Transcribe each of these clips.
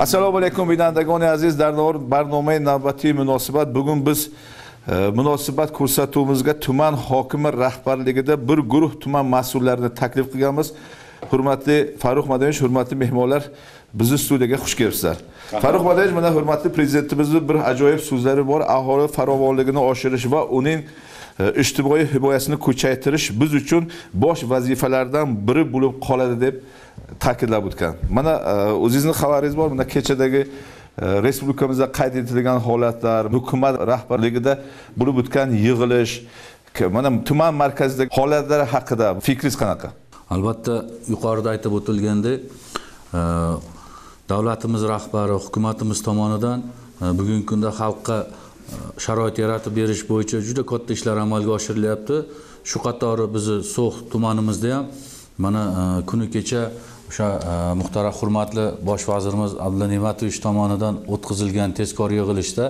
Assalomu alaykum binandagoni aziz, дар барномаи навбатии муносибат bugun biz munosabat ko'rsatuvimizga tuman hokimi rahbarligida bir guruh tuman mas'ullarini taklif qilganmiz. Hurmatli Farruh Madanovich, hurmatli mehmonlar, bizni studiyaga xush kelibsizlar. Farruh Madanovich, mana hurmatli prezidentimizning bir ajoyib so'zlari bor. Aholi farovonligini oshirish va uning ijtimoiy himoyasini kuchaytirish biz uchun bosh vazifalardan biri bo'lib qoladi deb ta'kidlab o'tgan. Mana o'zingizning xabaringiz bor, mana kechadagi respublikamizda qayd etilgan holatlar, hukumat rahbarligida bo'lib o'tgan yig'ilish, mana tuman markazidagi holatlar haqida fikringiz qanaqa? Albatta, yuqorida aytib o'tilgandek, davlatimiz rahbari, hukumatimiz tomonidan bugungi kunda xalqqa sharoit yaratib berish bo'yicha juda katta ishlar amalga oshirilyapti. Shu qatori bizni So'x tumanimizda ham mana kuni kecha o'sha muhtaram hurmatli bosh vazirimiz Abdulla Ne'matovich tomonidan o'tkazilgan tezkor yig'ilishda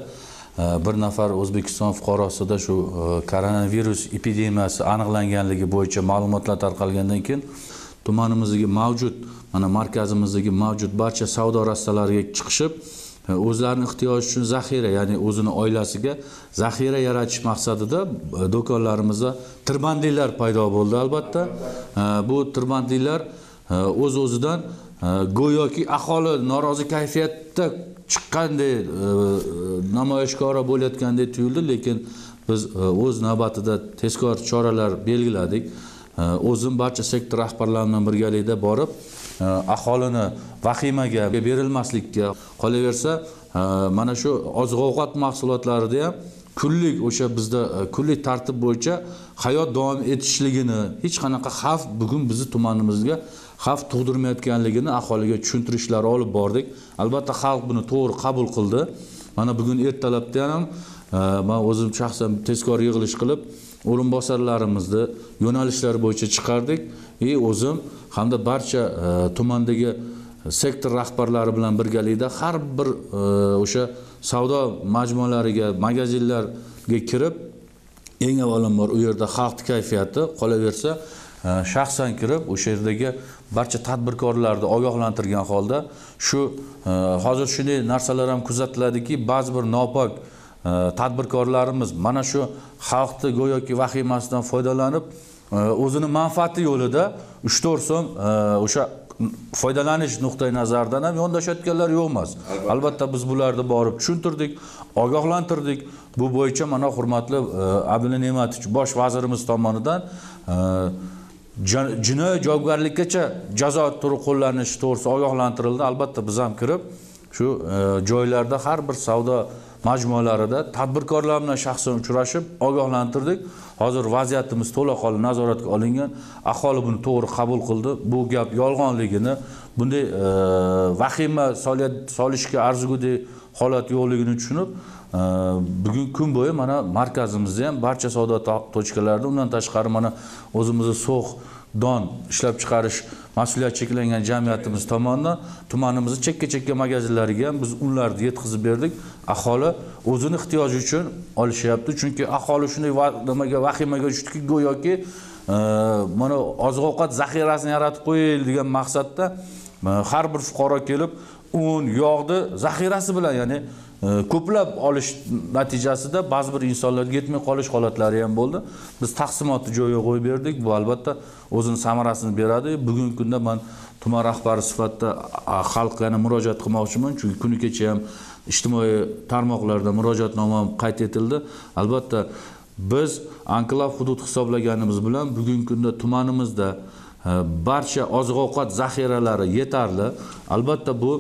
bir nafar O'zbekiston fuqarosida shu koronavirus epidemiyasi aniqlanganligi bo'yicha ma'lumotlar tarqalgandan keyin tumanimizdagi mavjud, mana markazimizdagi mavjud barcha savdo rastalariga chiqishib, o'zlarining ehtiyoji uchun zaxira, ya'ni o'zini oilasiga zaxira yaratish maqsadida do'konlarimizda tirbandliklar paydo bo'ldi. Albatta, bu tirbandliklar o'z-o'zidan go'yoki aholi norozi kayfiyatda chiqqandek, namoyishkora bo'layotgandek tuyuldi, lekin biz o'z navbatida tezkor choralar belgiladik. O'zim barcha sektor rahbarlari bilan birgalikda borib, aholini vahimaga berilmaslikka, qolaversa mana shu oziq-ovqat mahsulotlarida ham kunlik o'sha bizda kunlik tartib bo'yicha hayot davom etishligini, hech qanaqa xavf bugun bizni tumanimizga xavf tug'dirmayotganligini aholiga tushuntirishlar olib bordik. Albatta xalq buni to'g'ri qabul qildi. Mana bugun ertalabda ham men o'zim shaxsan tezkor yig'ilish qilib, o'rinbosarlarimizni yo'nalishlar bo'yicha chiqardik. O'zim hamda barcha tumandagi sektor rahbarlari bilan birgalikda har bir o'sha savdo majmualariga, magazinlarga kirib, eng avvalambor u yerda xalq kayfiyati, qolaversa shaxsan kirib o'sha yerdagi barcha tadbirkorlarni ogohlantirgan holda shu hozir shunday narsalar ham kuzatiladiki, ba'zi bir nopok tadbirkorlarimiz mana shu xalqni go'yoki vahimasidan foydalanib o'zini manfaati yo'lida 3-4 so'm o'sha foydalanish nuqtai nazaridan ham yondashayotganlar yo'q emas. Albatta biz bularni borib tushuntirdik, ogohlantirdik. Bu bo'yicha mana hurmatli Abdulla Ne'matovich bosh vazirimiz tomonidan jinoiy javobgarlikkacha jazo turi qo'llanishi to'g'risida ogohlantirildi. Albatta biz ham kirib shu joylarda har bir savdo majmualarida tadbirkorlar bilan shaxsan uchrashib ogohlantirdik. Hozir vaziyatimiz to'laqonli nazoratga olingan. Aholi buni to'g'ri qabul qildi. Bu gap yolg'onligini, bunday vahima solishga arziguday holat yo'qligini tushunib, bugun kun bo'yi mana markazimizda ham barcha savdo tochkalarida, undan tashqari mana o'zimizni So'x don ishlab chiqarish mas'uliyati cheklangan jamiyatimiz tomonidan tumanimizni chekka-chekka magazinlariga ham biz unlarni yetkazib berdik. Aholi o'zini ehtiyoji uchun olishyapti. Chunki aholi shunday nimaga vahimaga tushdiki, go'yoki mana oziq-ovqat zaxirasini yaratib qo'yaylik degan maqsadda har bir fuqaro kelib un, yog'ni zaxirasi bilan, ya'ni ko'plab olish natijasida ba'zi bir insonlarga yetmay qolish holatlari ham bo'ldi. Biz taqsimotni joyiga qo'yib berdik. Bu albatta o'zini samarasini beradi. Bugungi kunda men tuman rahbari sifatida xalqqa yana murojaat qilmoqchiman, chunki kuni kecha ham ijtimoiy tarmoqlarda murojaatnoma qayd etildi. Albatta biz anklav hudud hisoblaganimiz bilan bugungi kunda tumanimizda barcha oziq-ovqat zaxiralari yetarli. Albatta bu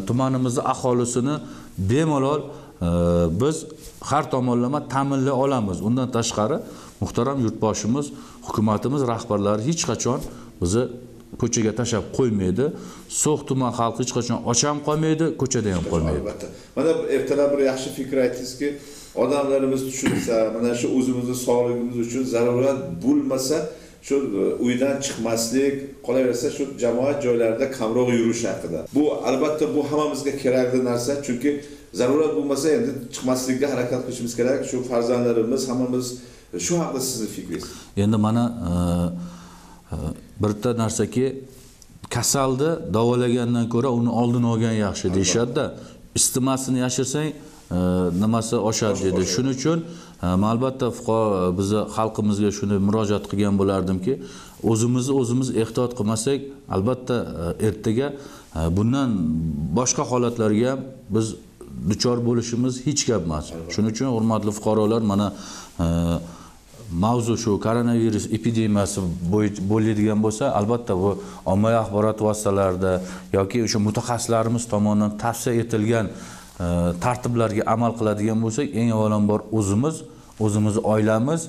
tumanimizni aholisini bemalol biz har tomonlama ta'minlay olamiz. Undan tashqari muhtaram yurtboshimiz, hukumatimiz rahbarlari hech qachon bizni ko'chaga tashlab qo'ymaydi. So'x tuman xalqi hech qachon och ham qolmaydi, ko'chada ham qolmaydi. Albatta. Mana ertalab bir yaxshi fikr aytdingizki, odamlarimiz tushunsa, mana shu o'zimizni sog'ligimiz uchun zarurat bo'lmasa shu uydan chiqmaslik, qolaversa shu jamoat joylarida kamroq yurish haqida. Bu albatta bu hammamizga kerakli narsa, chunki zarurat bo'lmasa endi chiqmaslikka harakat qilishimiz kerak. Shu farzandlarimiz, hammamiz shu haqida sizni fikringiz. Endi mana birta narsaki, Kasalni davolagandan ko'ra uni oldini olgan yaxshi deyishadi-da. Istimasini yashirsang, nimasi oshadi dedi. Shuning uchun albatta bizni xalqimizga shuni murojaat qilgan bo'lardimki, o'zimizni o'zimiz ehtiyot qilmasak, albatta ertaga bundan boshqa holatlarga ham biz duchor bo'lishimiz hech gap emas. Shuning uchun hurmatli fuqarolar, mana mavzu shu koronavirus epidemiyasi bo'ladigan bo'lsa, albatta bu ommaviy axborot vositalarida yoki o'sha mutaxassislarimiz tomonidan tavsiya etilgan tartiblarga amal qiladigan bo'lsak, eng avvalambor o'zimiz, o'zimizni oilamiz,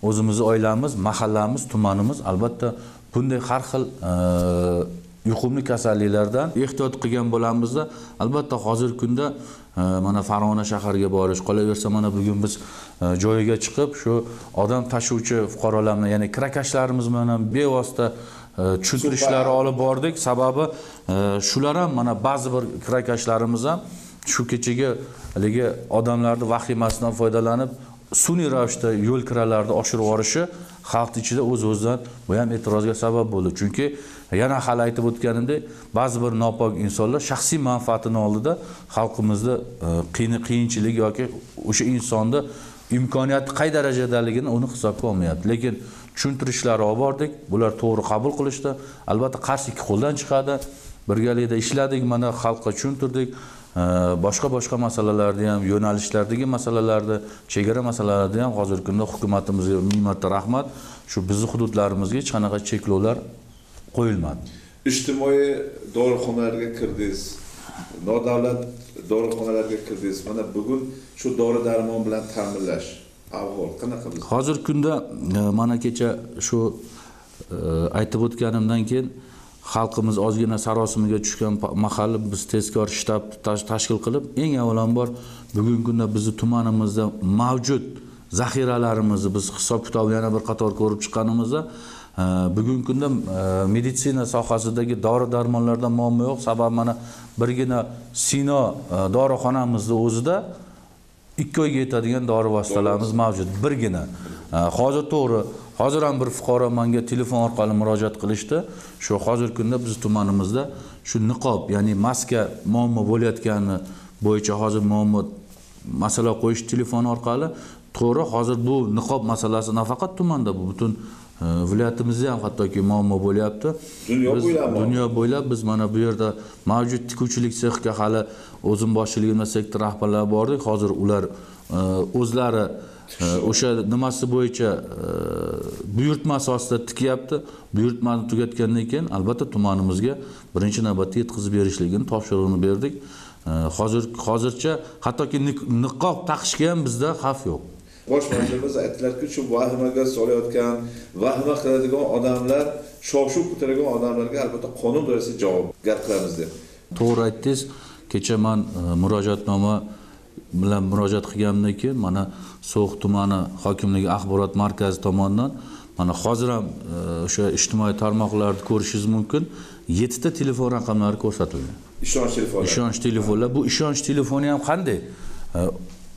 o'zimizni oilamiz, mahallamiz, tumanimiz albatta bunday har xil yuqumli kasalliklardan ehtiyot qilgan bo'lamizda. Albatta hozirgi kunda mana Farg'ona shahariga borish, qolaversa mana bugun biz joyiga chiqib shu odam tashuvchi fuqarolar bilan, ya'ni kirakashlarimiz bilan ham bevosita tushuntirishlar olib bordik. Sababi shular ham mana ba'zi bir kirakashlarimiz ham shu kechagi haligi odamlarni vahimasidan foydalanib sun'iy ravishda yo'l kiralarni oshirib yuborishi xalq ichida o'z-o'zidan bu ham e'tirozga sabab bo'ldi. Chunki yana hali aytib o'tganimdek, ba'zi bir nopok insonlar shaxsiy manfaatini oldida xalqimizni qiyinchilik yoki o'sha insonni imkoniyati qay darajadaligini uni hisobga olmayapti. Lekin tushuntirishlar olib bordik, bular to'g'ri qabul qilishdi. Albatta qarshi ikki qo'ldan chiqadi. Birgalikda ishladik, mana xalqqa tushuntirdik. Boshqa masalalarni ham, yo'nalishlardagi masalalarni, chegara masalalarida ham hozirgi kunda hukumatimizga ming marta rahmat. Shu bizni hududlarimizga hech qanaqa cheklovlar qo'yilmadi. Ijtimoiy dorixonalarga kirdingiz, nodavlat dorixonalarga kirdingiz. Mana bugun shu dori-darmon bilan ta'minlash ahvol qanaqa biz? Hozirgi kunda mana kecha shu aytib o'tganimdan keyin xalqimiz ozgina sarosimaga tushgan mahalla biz tezkor shtab tashkil qilib, eng avvalambor bugungi kunda bizni tumanimizda mavjud zaxiralarimizni biz hisob-kitob yana bir qator ko'rib chiqqanimizda bugungi kunda meditsina sohasidagi dori-darmonlarda muammo yo'q. Sababi mana birgina Sino dorixonamizni o'zida 2 oyga yetadigan dori vositalarimiz mavjud. Birgina. Hozir to'g'ri, hozir ham bir fuqaro menga telefon orqali murojaat qilishdi. Shu hozirgi kunda biz tumanimizda shu niqob, ya'ni maska muammo bo'layotgani bo'yicha hozir muammo masala qo'yish telefon orqali. To'g'ri, hozir bu niqob masalasi nafaqat tumanda, bu butun viloyatimizda ham hattoki muammo bo'lyapti. Dunyo bo'ylab biz mana bu yerda mavjud tikuvchilik sexiga hali o'zim boshchiligimda sektor rahbarlari bordik. Hozir ular o'zlari o'sha nimasi bo'yicha buyurtma asosida tikyapti. Buyurtmani tugatgandan keyin albatta tumanimizga birinchi navbatda yetkazib berishligini topshirig'ini berdik. Hozircha hattoki niqob taqishga ham bizda xavf yo'q. Bosh vazirimiz aytdilarki, shu vahimaga solayotgan, vahima qiladigan odamlar, shov-shuv ko'taradigan odamlarga albatta qonun doirasida javobgar qilamiz deb. To'g'ri aytdingiz. Kecha men murojaatnoma bilan murojaat qilganimdan keyin mana So'x tumani hokimligi axborot markazi tomonidan mana hozir ham o'sha ijtimoiy tarmoqlarda ko'rishingiz mumkin, 7 ta telefon raqamlari ko'rsatilgan. Ishonch telefonlari. Ishonch telefonlar. Bu ishonch telefoni ham qanday?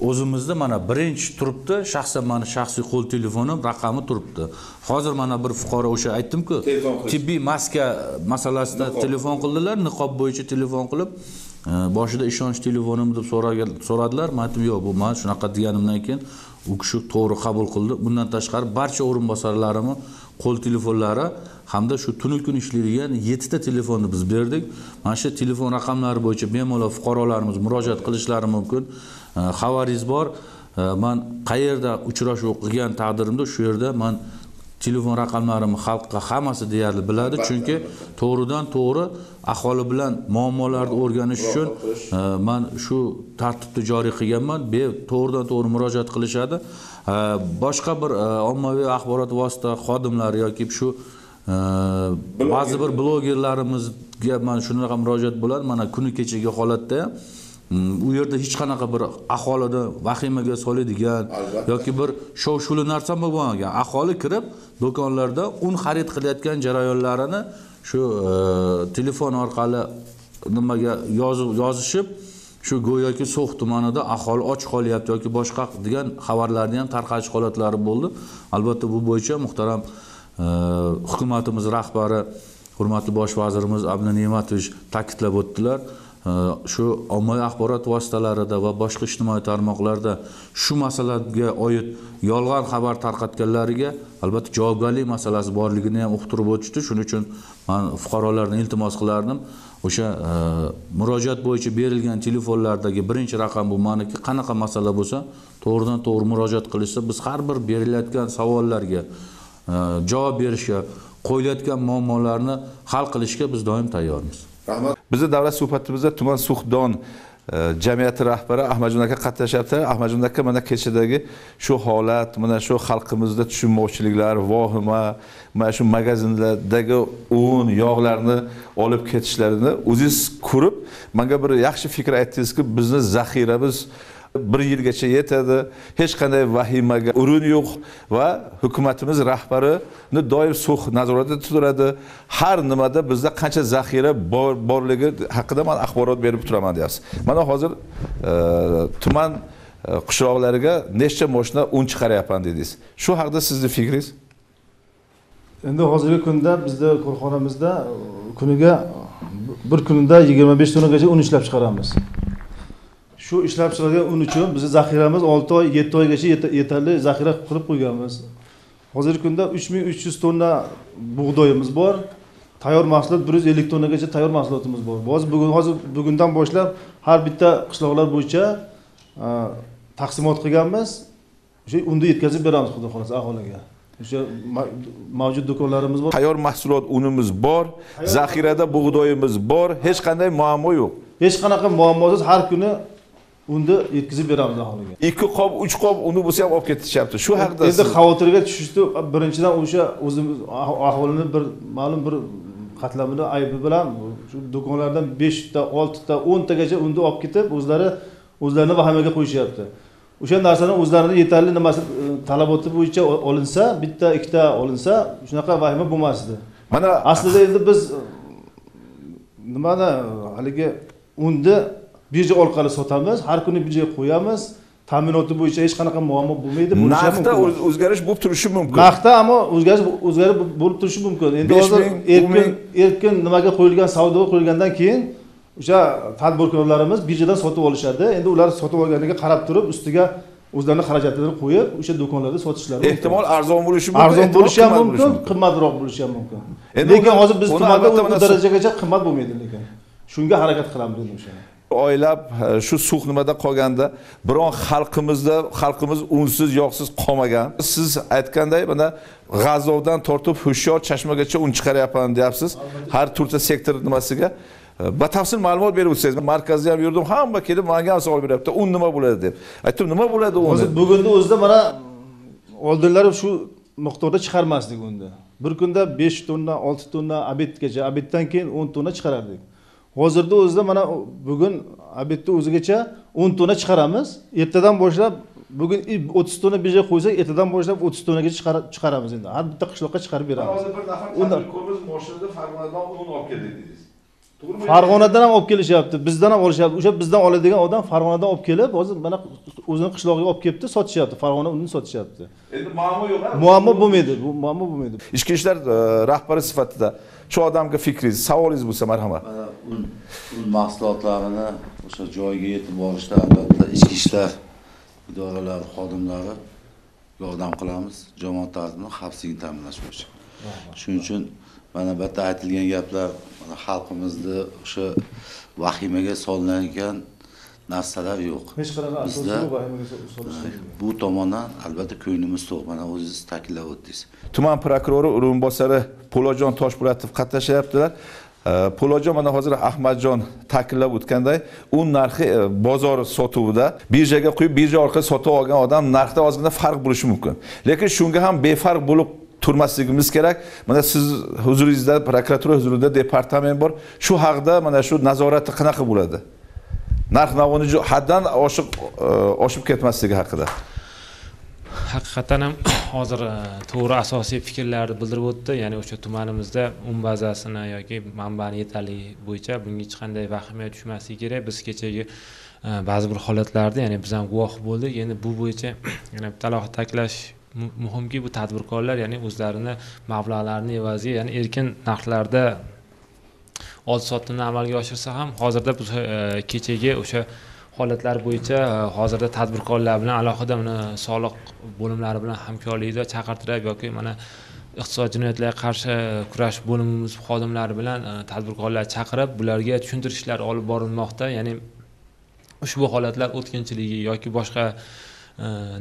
O'zimizda mana birinchi turibdi, shaxsan meni shaxsiy qo'l telefonim raqami turibdi. Hozir mana bir fuqaro o'sha aytdim-ku, tibbiy maska masalasida telefon qildilar, niqob bo'yicha telefon qilib, boshida ishonch telefonim deb so'radilar. Men aytdim, yo'q, bu men shunaqa deganimdan keyin u kishi to'g'ri qabul qildi. Bundan tashqari barcha o'rinbosarlarimni qo'l telefonlari hamda shu tunu kun ishlaydigan 7 ta telefonni biz berdik. Mana shu telefon raqamlari bo'yicha bemalol fuqarolarimiz murojaat qilishlari mumkin. Xabaringiz bor. Men qayerda uchrashuv qilgan taqdirimda shu yerda men telefon raqamlarimni xalqqa hammasi deyarli biladi, chunki to'g'ridan to'g'ri aholi bilan muammolarni o'rganish uchun men shu tartibni joriy qilganman. To'g'ridan to'g'ri murojaat qilishadi. Boshqa bir ommaviy axborot vosita xodimlari yoki shu ba'zi bir blogerlarimizga mana shunaqa murojaat bo'ladi. Mana kuni kechagi holatda ham u yerda hech qanaqa bir aholini vahimaga soladigan yoki bir shov-shuvli narsa bo'lmagan. Aholi kirib do'konlarda un xarid qilayotgan jarayonlarini shu telefon orqali nimaga yozishib, shu go'yoki So'x tumanida aholi och qolyapti yoki boshqa degan xabarlarni ham tarqatish holatlari bo'ldi. Albatta bu bo'yicha muhtaram hukumatimiz rahbari hurmatli bosh vazirimiz Abdulla Ne'matovich ta'kidlab o'tdilar. Shu ommaviy axborot vositalarida va boshqa ijtimoiy tarmoqlarda shu masalaga oid yolg'on xabar tarqatganlariga albatta javobgarlik masalasi borligini ham uqtirib o'tishdi. Shuning uchun men fuqarolardan iltimos qilardim, o'sha murojaat bo'yicha berilgan telefonlardagi birinchi raqam bu maniki, qanaqa masala bo'lsa to'g'ridan to'g'ri murojaat qilishsa, biz har bir berilayotgan savollarga javob berishga, qo'yilayotgan muammolarni hal qilishga biz doim tayyormiz. Rahmat. Bizni davlat suhbatimizda tuman Suxdon jamiyati rahbari Ahmadjon aka qatnashyapti. Ahmadjon aka, mana kechadagi shu holat, mana shu xalqimizda tushunmovchiliklar, vahima, mana shu magazinlardagi un, yog'larni olib ketishlarini o'zingiz ko'rib, menga bir yaxshi fikr aytdingizki, bizni zaxiramiz bir yilgacha yetadi, hech qanday vahimaga o'rin yo'q va hukumatimiz rahbarini doim so'x nazoratda turadi. Har nimada bizda qancha zaxira borligi haqida men axborot berib turaman deyapsiz. Mana hozir tuman qishloqlariga nechta mashina un chiqaryapman dedingiz. Shu haqida sizning fikringiz? Endi hozirgi kunda bizda korxonamizda kuniga bir kunda 25 tonnagacha un ishlab chiqaramiz. Shu ishlab chiqargan un uchun bizni zaxiramiz 6 oy, 7 oygacha yetarli zaxira qilib qo'yganmiz. Hozirgi kunda 3300 tonna bug'doyimiz bor. Tayyor mahsulot 150 tonnagacha tayyor mahsulotimiz bor. Hozir bugundan boshlab har bitta qishloqlar bo'yicha taqsimot qilganmiz. O'sha unni yetkazib beramiz xudo xolasa aholiga. O'sha mavjud do'konlarimiz bor. Tayyor mahsulot unimiz bor, zaxirada bug'doyimiz bor, hech qanday muammo yo'q. Hech qanaqa muammosiz har kuni unda yetkazib beramiz aholiga. 2 qop, 3 qop uni bo'lsa ham olib ketishyapti. Shu haqida endi xavotirga tushishdi. Birinchidan o'sha o'zimiz aholini bir ma'lum bir qatlamini aybi bilan shu do'konlardan 5 ta, 6 ta, 10 tagacha unni olib ketib, o'zlarini vahimaga qo'yishyapti. O'sha narsani o'zlarini yetarli nimasi talaboti bo'yicha olinsa, bitta, ikkita olinsa, shunaqa vahima bo'lmasdi. Mana aslida endi biz nimani haligi unni birja orqali sotamiz, har kuni birjaga qo'yamiz. Ta'minoti bo'yicha hech qanaqa muammo bo'lmaydi. Narxda o'zgarish bo'lib turishi mumkin. Narxda ammo o'zgarish bo'lib turishi mumkin. Endi hozir erkin nimaga qo'yilgan, savdoga qo'yilgandan keyin o'sha tadbirkorlarimiz birjadan sotib olishadi. Endi ular sotib olganiga qarab turib, ustiga o'zlarining xarajatlarini qo'yib, o'sha do'konlarda sotishlari mumkin. Ehtimol arzon bo'lishi mumkin, arzon bo'lishi ham mumkin, qimmatroq bo'lishi ham mumkin. Lekin hozir biz tumanda u darajagacha qimmat bo'lmaydi lekin. Shunga harakat qilamiz endi o'sha. Oylab shu suv nimada qolganda biron xalqimiz unsiz, yog'siz qolmagan. Siz aytganday mana G'azovdan tortib Hushyor Chashmagacha un chiqaryapman deyapsiz. Har turta sektor nimasiga batafsil ma'lumot berib o'tsangiz. Markazda ham yurdim, hamma kelib menga ham savol beryapti. Un nima bo'ladi deb. Aytdim, nima bo'ladi uni? Hozir bugunni o'zida mana oldinlari shu miqdorda chiqarmasdik unda. Bir kunda 5 tonna, 6 tonna obedgacha, obeddan keyin 10 tonna chiqarardik. Hozirda o'zida mana bugun obedda o'zigacha 10 tonna chiqaramiz. Ertadan boshlab bugun 30 tonna birja qo'ysak, ertadan boshlab 30 tonnagacha chiqaramiz endi. Har bitta qishloqqa chiqarib beramiz. Hozir bir nafar tadbirkorimiz mashinada Farg'onadan un olib keldi dedingiz. To'g'rimi? Farg'onadan ham olib kelishyapti, bizdan ham olishyapti. O'sha bizdan oladigan odam Farg'onadan olib kelib, hozir mana o'zini qishlog'iga olib kelibdi, sotishyapti. Farg'ona unini sotishyapti. Endi muammo yo'q, ha? Muammo bo'lmaydi, bu muammo bo'lmaydi. Ichki ishlar rahbari sifatida shu odamga fikringiz, savolingiz bo'lsa marhamat. Mana un mahsulotlarini o'sha joyiga yetib borishda albatta ichki ishlar idoralari xodimlari yordam qilamiz, jamoat tartibini xavfsizligini ta'minlash bo'yicha. Shuning uchun mana bu yerda aytilgan gaplar mana xalqimizni o'sha vahimaga solinayotgan narsalar yo'q. Hech qanaqa asos yo'q vahimaga solishga. Bu tomondan albatta ko'nglimiz to'q. Mana o'zingiz ta'kidlab o'tdingiz. Tuman prokurori o'rinbosari Po'latjon Toshpo'latov qatnashyaptilar. Po'latjon, mana hozir Ahmadjon ta'kidlab o'tganday, un narxi bozor sotuvida birjaga qo'yib, birja orqali sotib olgan odam narxda ozgina farq bo'lishi mumkin. Lekin shunga ham befarq bo'lib turmasligimiz kerak. Mana siz huzuringizda, prokuratura huzurida departament bor. Shu haqda mana shu nazorati qanaqa bo'ladi? Narx navoni haddan oshib ketmasligi haqida. Haqiqatan ham hozir to'g'ri asosiy fikrlarni bildirib o'tdi. Ya'ni o'sha tumanimizda un bazasini yoki manbani yetarli bo'yicha bunga hech qanday vahimaga tushmasligi kerak. Biz kechagi ba'zi bir holatlarda, ya'ni biz ham guvoh bo'ldik. Endi bu bo'yicha yana bitta alohida ta'kidlash Muhimki bu tadbirkorlar ya'ni o'zlarini mablag'larini evaziga ya'ni erkin narxlarda oldi-sotdini amalga oshirsa ham, hozirda biz kechagi o'sha holatlar bo'yicha hozirda tadbirkorlar bilan alohida mana soliq bo'limlari bilan hamkorlikda chaqirtirib yoki mana iqtisodiy jinoyatlarga qarshi kurash bo'limimiz xodimlari bilan tadbirkorlar chaqirib, bularga tushuntirishlar olib borilmoqda. Ya'ni ushbu holatlar o'tkinchiligi yoki boshqa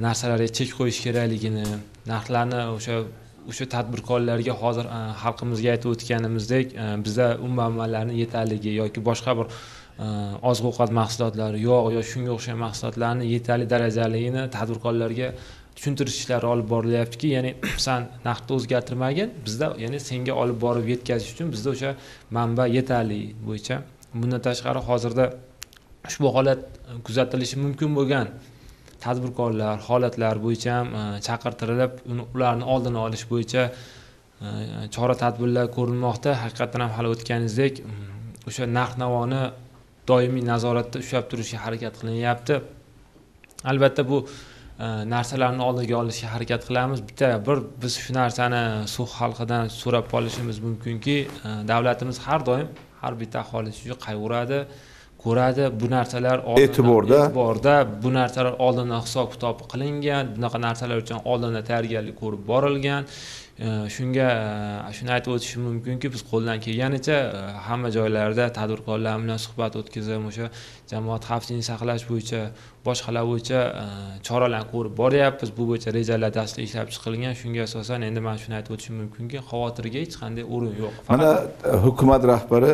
narsalarga chek qo'yish kerakligini, narxlarni o'sha tadbirkorlarga hozir xalqimizga aytib o'tganimizdek, bizda un manbalarining yetarligi yoki boshqa bir oziq-ovqat mahsulotlari, yog' yo shunga o'xshagan mahsulotlarni yetarli darajaligini tadbirkorlarga tushuntirish ishlari olib borilyaptiki, ya'ni san narxni o'zgartirmagin, bizda ya'ni senga olib borib yetkazish uchun bizda o'sha manba yetarli bo'yicha. Bundan tashqari hozirda ushbu holat kuzatilishi mumkin bo'lgan tadbirkorlar, holatlar bo'yicha ham chaqirtirilib, ularni oldini olish bo'yicha chora-tadbirlar ko'rilmoqda. Haqiqatan ham hali o'tganingizdek o'sha narx-navoni doimiy nazoratda ushlab turishga harakat qilinyapti. Albatta bu narsalarni oldiga olishga harakat qilamiz. Bitta bir biz shu narsani So'x xalqidan so'rab qolishimiz mumkinki, davlatimiz har doim har bitta aholisi uchun qayg'uradi, ko'radi. Bu narsalar e'tiborda, bu narsalar oldindan hisob-kitob qilingan, bunaqa narsalar uchun oldindan tayyorgarlik ko'rib borilgan. Shunga shuni aytib o'tishim mumkinki, biz qo'ldan kelganicha hamma joylarda tadbirkorlar bilan suhbat o'tkazib, o'sha jamoat xavfsizligini saqlash bo'yicha, boshqalar bo'yicha choralarni ko'rib boryapmiz. Bu bo'yicha rejalar dastlab ishlab chiqilgan. Shunga asosan endi men shuni aytib o'tishim mumkinki, xavotirga hech qanday o'rin yo'q. Mana hukumat rahbari,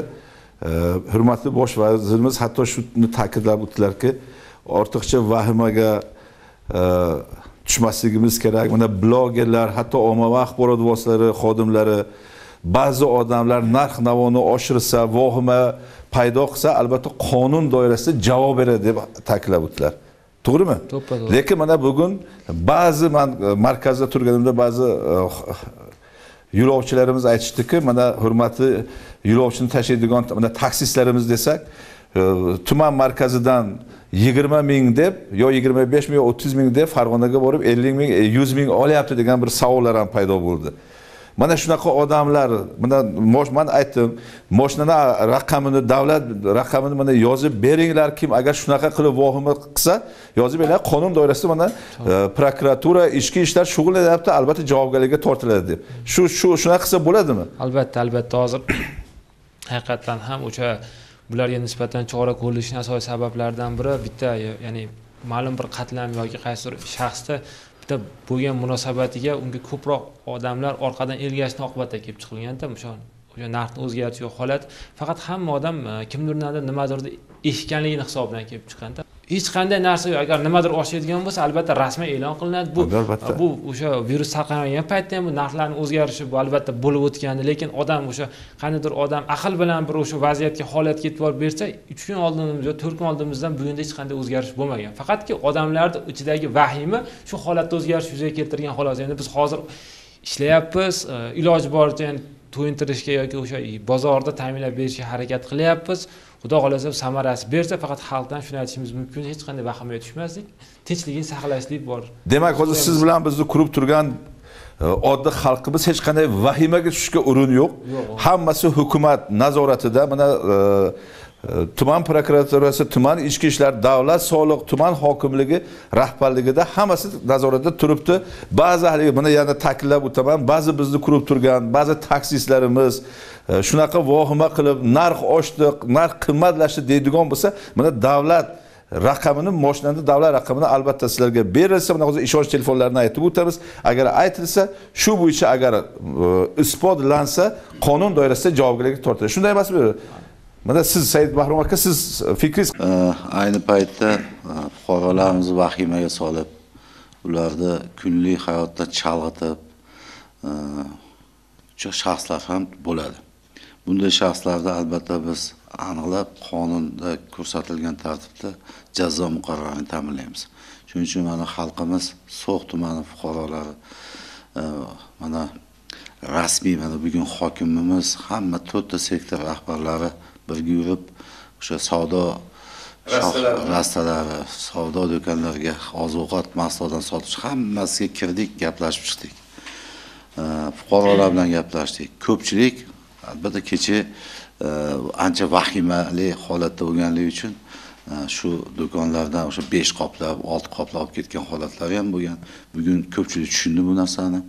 hurmatli bosh vazirimiz hatto shuni ta'kidlab o'tdilarki, ortiqcha vahimaga tushmasligimiz kerak. Mana blogerlar, hatto ommaviy axborot vositalari xodimlari, ba'zi odamlar narx-navoni oshirsa, vahima paydo qilsa, albatta qonun doirasida javob beradi deb ta'kidlab o'tdilar. To'g'rimi? To'ppa-to'g'ri. Lekin mana bugun ba'zi men markazda turganimda ba'zi yo'lovchilarimiz aytishdiki, mana hurmatli yo'lovchini tashiydigan mana taksistlarimiz desak, tuman markazidan 20 ming deb yo 25 ming yo 30 ming deb Farg'onaga borib 50 ming, 100 ming olyapti degan bir savollar ham paydo bo'ldi. Mana shunaqa odamlar, mana men aytdim, mashinani raqamini, davlat raqamini mana yozib beringlar, kim agar shunaqa qilib vahima qilsa, yozib beringlar, qonun doirasida mana prokuratura, ichki ishlar shug'ullanyapti, albatta javobgarlikka tortiladi deb. Shu shunaqa qilsa bo'ladimi? Albatta, albatta hozir haqiqatan ham o'sha bularga nisbatan chora ko'rilishning asosiy sabablaridan biri bitta, ya'ni ma'lum bir qatlam yoki qaysidir shaxsda bitta bo'lgan munosabatiga unga ko'proq odamlar orqadan ergashishni oqibatida kelib chiqilganda, o'sha narxni o'zgartish holat faqat hamma odam kimdirdan nimadir eshitganligini hisobidan kelib chiqqanda, hech qanday narsa yo'q. Agar nimadir oshadigan bo'lsa, albatta rasman e'lon qilinadi. Bu o'sha virus tarqalgan paytda ham bu narxlarning o'zgarishi bu albatta bo'lib o'tgandi, lekin odam o'sha qandaydir odam aql bilan bir o'sha vaziyatga, holatga e'tibor bersa, 3 kun oldin yo 4 kun oldimizdan bugunda hech qanday o'zgarish bo'lmagan. Faqatki odamlarning ichidagi vahima shu holatda o'zgarish yuzaga keltirgan xolos. Endi biz hozir ishlayapmiz, iloji boricha yani to'yintirishga yoki o'sha bozorda ta'minlab berishga harakat qilyapmiz. Xudo xohlasa samarasi bersa, faqat xalqdan shuni aytishimiz mumkin, hech qanday vahimaga tushmaslik, tinchligini saqlashlik bor. Demak, hozir siz bilan bizni ko'rib turgan oddiy xalqimiz hech qanday vahimaga tushishga o'rin yo'q. Hammasi hukumat nazoratida. Mana tuman prokuraturasi, tuman ichki ishlar, davlat soliq, tuman hokimligi rahbarligida hammasi nazoratda turibdi. Ba'zi haligi buni yana ta'kidlab o'taman, ba'zi bizni ko'rib turgan ba'zi taksistlarimiz shunaqa vahima qilib narx oshdi, narx qimmatlashdi deydigan bo'lsa, mana davlat raqamini, mashinani davlat raqamini albatta sizlarga berilsa, mana hozir ishonch telefonlarini aytib o'tamiz. Agar aytilsa, shu bo'yicha agar isbotlansa, qonun doirasida javobgarlikka tortiladi. Shunday emasmi? Mana siz Said Bahrom aka, siz fikringiz? Ayni paytda fuqarolarimizni vahimaga solib, ularni kunlik hayotda chalg'itib, shaxslar ham bo'ladi. Bunday shaxslarni albatta biz aniqlab, qonunda ko'rsatilgan tartibda jazo muqarrarini ta'minlaymiz. Shuning uchun mana xalqimiz, So'x tumani fuqarolari mana rasmiy mana bugun hokimimiz, hamma 4 ta sektor rahbarlari birga yurib, o'sha savdo Rastalari, savdo do'konlariga, oziq-ovqat mahsulotlarini sotish hammasiga kirdik, gaplashib chiqdik. Fuqarolar bilan gaplashdik. Ko'pchilik albatta kecha ancha vahimali holatda bo'lganligi uchun shu do'konlardan o'sha 5 qoplab, 6 qoplab olib ketgan holatlari ham bo'lgan. Bugun ko'pchilik tushundi bu narsani.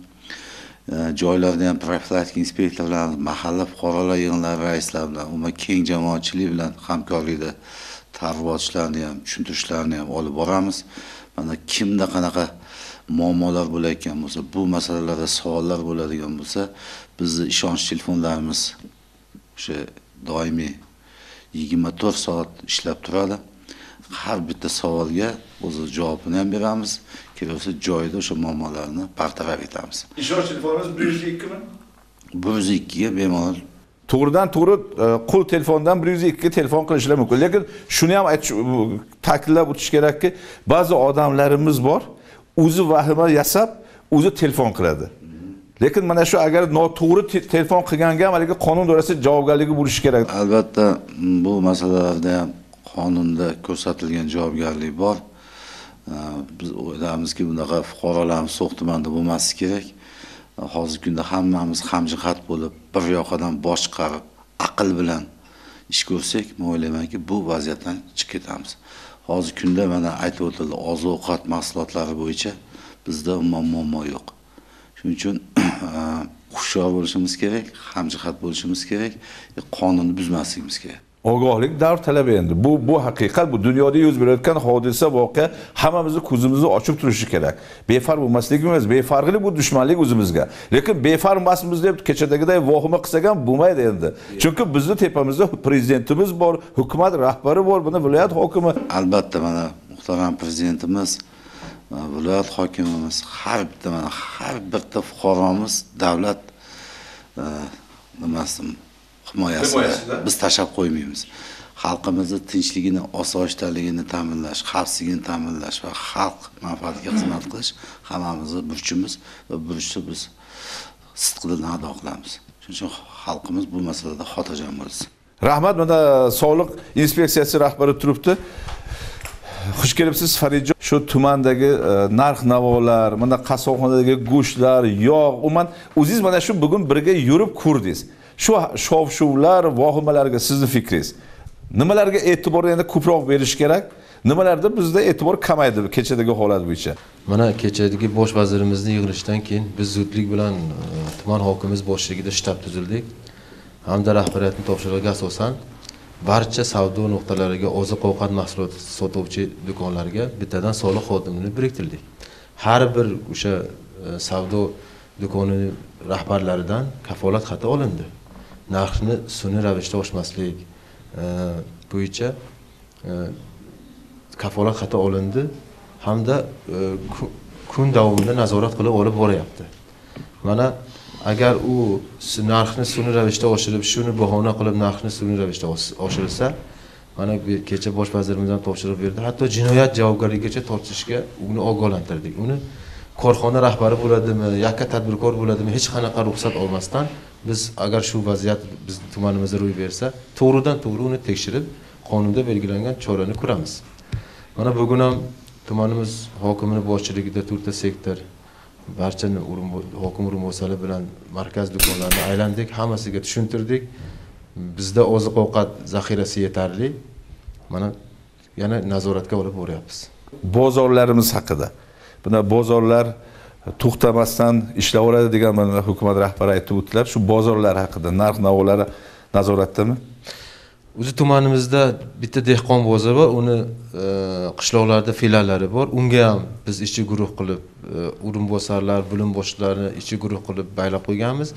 Joylarda ham profilaktik inspektorlar, mahalla fuqarolar yig'inlari raislari bilan, umuman keng jamoatchilik bilan hamkorlikda targ'ibot ishlarini ham, tushuntirishlarni ham olib boramiz. Mana kimda qanaqa muammolar bo'layotgan bo'lsa, bu masalalarda savollar bo'ladigan bo'lsa, bizni ishonch telefonlarimiz o'sha doimiy 24 soat ishlab turadi. Har bitta savolga o'zi javobini ham beramiz. Kerak bo'lsa joyida o'sha muammolarni bartaraf etamiz. Ishonch telefonimiz 102 mi? 102 ga bemalol. To'g'ridan to'g'ri qo'l telefondan 102 ga telefon qilishlar mumkin. Lekin shuni ham aytish, ta'kidlab o'tish kerakki, ba'zi odamlarimiz bor, o'zi vahima yasab, o'zi telefon qiladi. Lekin mana shu agar noto'g'ri telefon qilganga ham haligi qonun doirasida javobgarligi bo'lishi kerak. Albatta bu masalalarda ham qonunda ko'rsatilgan javobgarlik bor. Biz o'ylaymizki, bunaqa fuqarolarimiz So'x tumanida bo'lmasligi kerak. Hozirgi kunda hammamiz hamjihat bo'lib, bir yoqadan bosh chiqarib, aql bilan ish ko'rsak, men o'ylaymanki, bu vaziyatdan chiqib ketamiz. Hozirgi kunda mana aytib o'tildi, oziq-ovqat mahsulotlari bo'yicha bizda umuman muammo yo'q. Shuning uchun hushyor bo'lishimiz kerak, hamjihat bo'lishimiz kerak, qonunni buzmasligimiz kerak. Ogohlik davr talabi endi. Bu haqiqat, bu dunyoda yuz berayotgan hodisa, voqea hammamizni ko'zimizni ochib turishi kerak. Befarq bo'lmasligimiz, befarqlik bu dushmanlik o'zimizga. Lekin befarq emasmiz deb kechadagiday vahima qilsak ham bo'lmaydi endi. Chunki bizni tepamizda prezidentimiz bor, hukumat rahbari bor, buni viloyat hokimi. Albatta mana muhtaram prezidentimiz, viloyat hokimimiz, har bitta mana har bitta fuqaromiz davlat nimasi himoyasida biz tashlab qo'ymaymiz. Xalqimizni tinchligini, osoyishtaligini ta'minlash, xavfsizligini ta'minlash va xalq manfaatiga xizmat qilish hammamizning burchimiz va burchni biz sidqidildan ado qilamiz. Shuning uchun xalqimiz bu masalada xotirjam bo'lsin. Rahmat, mana soliq inspeksiyasi rahbari turibdi. Xush kelibsiz Faridjon. Shu tumandagi narx-navolar, mana qassobxonadagi go'shtlar, yog', umuman o'zingiz mana shu bugun birga yurib ko'rdingiz. Shu shov-shuvlar, vahimalarga sizni fikringiz. Nimalarga e'tibor endi ko'proq berish kerak? Nimalarda bizda e'tibor kamaydi kechadagi holat bo'yicha? Mana kechadagi bosh vazirimizning yig'ilishidan keyin biz zudlik bilan tuman hokimimiz boshchiligida shtab tuzildik. Hamda rahbariyatning topshirig'iga asosan barcha savdo nuqtalariga oziq-ovqat mahsuloti sotuvchi do'konlarga bittadan soliq xodimini biriktirdik. Har bir o'sha savdo do'koni rahbarlaridan kafolat xati olindi. Narxni sun'iy ravishda oshmaslik bo'yicha kafolat xati olindi hamda kun davomida nazorat qilib olib boryapti. Mana agar u narxni sun'iy ravishda oshirib, shuni bahona qilib narxni sun'iy ravishda oshirilsa, mana kecha bosh vazirimiz ham topshiriq berdi, hatto jinoyat javobgarligigacha tortishga uni ogohlantirdik. Uni korxona rahbari bo'ladimi, yakka tadbirkor bo'ladimi, hech qanaqa ruxsat olmasdan biz agar shu vaziyat biz tumanimizda ro'y bersa, to'g'ridan to'g'ri uni tekshirib, qonunda belgilangan chorani ko'ramiz. Mana bugun ham tumanimiz hokimini boshchiligida to'rtta sektor barcha hokim o'rinbosarlari bilan markaz do'konlarini aylandik, hammasiga tushuntirdik. Bizda oziq-ovqat zaxirasi yetarli. Mana yana nazoratga olib boryapmiz. Bozorlarimiz haqida. Buna bozorlar to'xtamasdan ishlayveradi degan mana hukumat rahbari aytib o'tdilar. Shu bozorlar haqida narx-navolari nazoratdami? O'zi tumanimizda bitta dehqon bozori bor, uni qishloqlarda filiallari bor. Unga ham biz ishchi guruh qilib, o'rinbosarlar, bo'lim boshliqlarini ishchi guruh qilib baylab qo'yganmiz.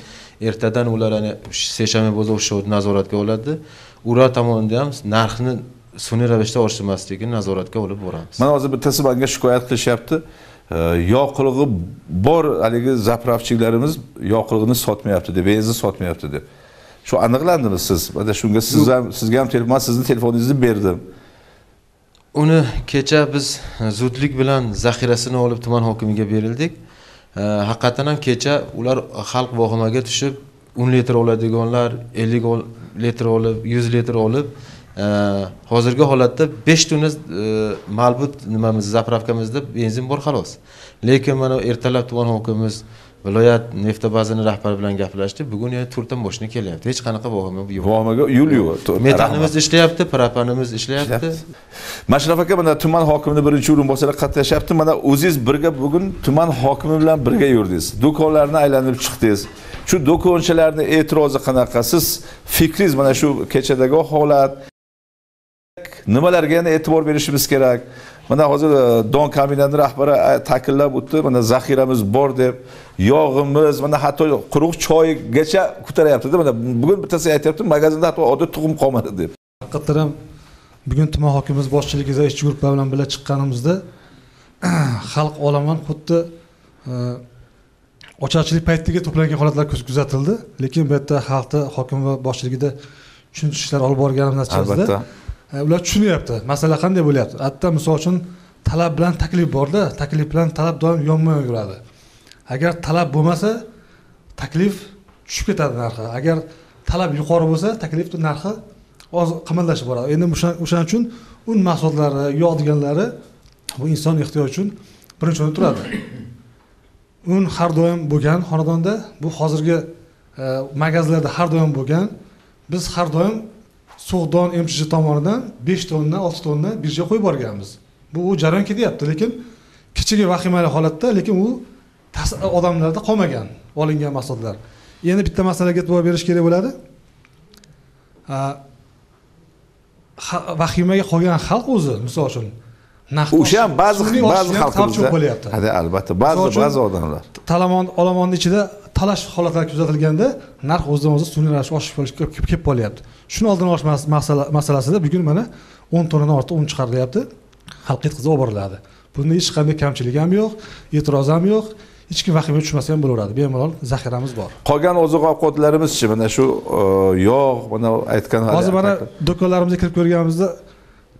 Ertadan ular ana seshanba bozor o'sha nazoratga oladi. Ular tomonidan ham narxni sun'iy ravishda oshirmasligini nazoratga olib boramiz. Mana hozir bittasi menga shikoyat qilishyapti. Yoqilg'i bor, haligi zapravchilarimiz yoqilg'ini sotmayapti deb, benzin sotmayapti deb. Shu aniqlandimi siz? Mana shunga siz ham, sizga ham telefon, sizni telefoningizni berdim. Uni kecha biz zudlik bilan zaxirasini olib tuman hokimiga berildik. Haqiqatan ham kecha ular xalq vahimaga tushib 10 litr oladiganlar 50 litr olib, 100 litr olib, Hozirgi holatda 5 tonna malbut nimamiz zapravkamizda benzin bor xolos. Lekin mana ertalab tuman hokimimiz viloyat neftabazani rahbari bilan gaplashdi. Bugun yana 4 ta mashina kelyapti. Hech qanaqa vahima yo'q. Vahimaga yo'l yo'q. Metanimiz ishlayapti, propanimiz ishlayapti. Mashraf aka, mana tuman hokimini birinchi o'rinbosari qatnashyapti. Mana o'zingiz birga bugun tuman hokimi bilan birga yurdingiz. Do'konlarni aylanib chiqdingiz. Shu do'konchilarning e'tirozi qanaqa? Siz fikringiz mana shu kechadagi holat, nimalarga yana e'tibor berishimiz kerak? Mana hozir don kombinatining rahbari ta'kidlab o'tdi, mana zaxiramiz bor deb, yog'imiz, mana hatto quruq choygacha ko'taryapti-da. Mana bugun bittasi aytayapti, magazinda hatto oddiy tuxum qolmadi deb. Haqiqatan ham bugun tuman hokimimiz boshchiligida ishchi guruhlar bilan birga chiqqanimizda xalq olomon xuddi ocharchilik paytiga to'plangan holatlar kuzatildi. Lekin bu yerda xalqni hokim va boshchiligida tushuntirish ishlari olib borganimiz natijasida ular tushunyapti, masala qanday bo'lyapti. Hatto misol uchun talab bilan taklif borda, taklif bilan talab doim yonma-yon yuradi. Agar talab bo'lmasa, taklif tushib ketadi narxi. Agar talab yuqori bo'lsa, taklifning narxi oz qimmatlashib boradi. Endi o'shaning uchun un mahsulotlari, yog' deganlari bu inson ehtiyoji uchun birinchi o'rinda turadi. Un har doim bo'lgan xonadonda, bu hozirgi magazinlarda har doim bo'lgan. Biz har doim So'g'don MCJ tomonidan 5 tonna, 6 tonna birja qo'yib borganmiz. Bu jarayon ketyapti, lekin kichigi vahimali holatda, lekin u odamlarda qolmagan olingan mahsulotlar. Endi bitta masalaga e'tibor berish kerak bo'ladi. Vahimaga qolgan xalq o'zi, misol uchun, o'sha ham ba'zi xalqimizda bo'lyapti. Hadi albatta, ba'zi odamlar. Talamon olomonning ichida talash holatlari kuzatilganda narx o'zidan o'zi sun'iy ravishda oshib kelib qolyapti. Shuni oldini olish masalasida bugun mana 10 tonnadan ortiq un chiqarilyapti, xalqqa yetkazib yuboriladi. Bunda hech qanday kamchilik ham yo'q, e'tiroz ham yo'q, hech kim vahimaga tushmasa ham bo'laveradi. Bemalol zaxiramiz bor. Qolgan oziq-ovqatlarimizchi, mana shu yog', mana aytgan hozir mana do'konlarimizga kirib ko'rganimizda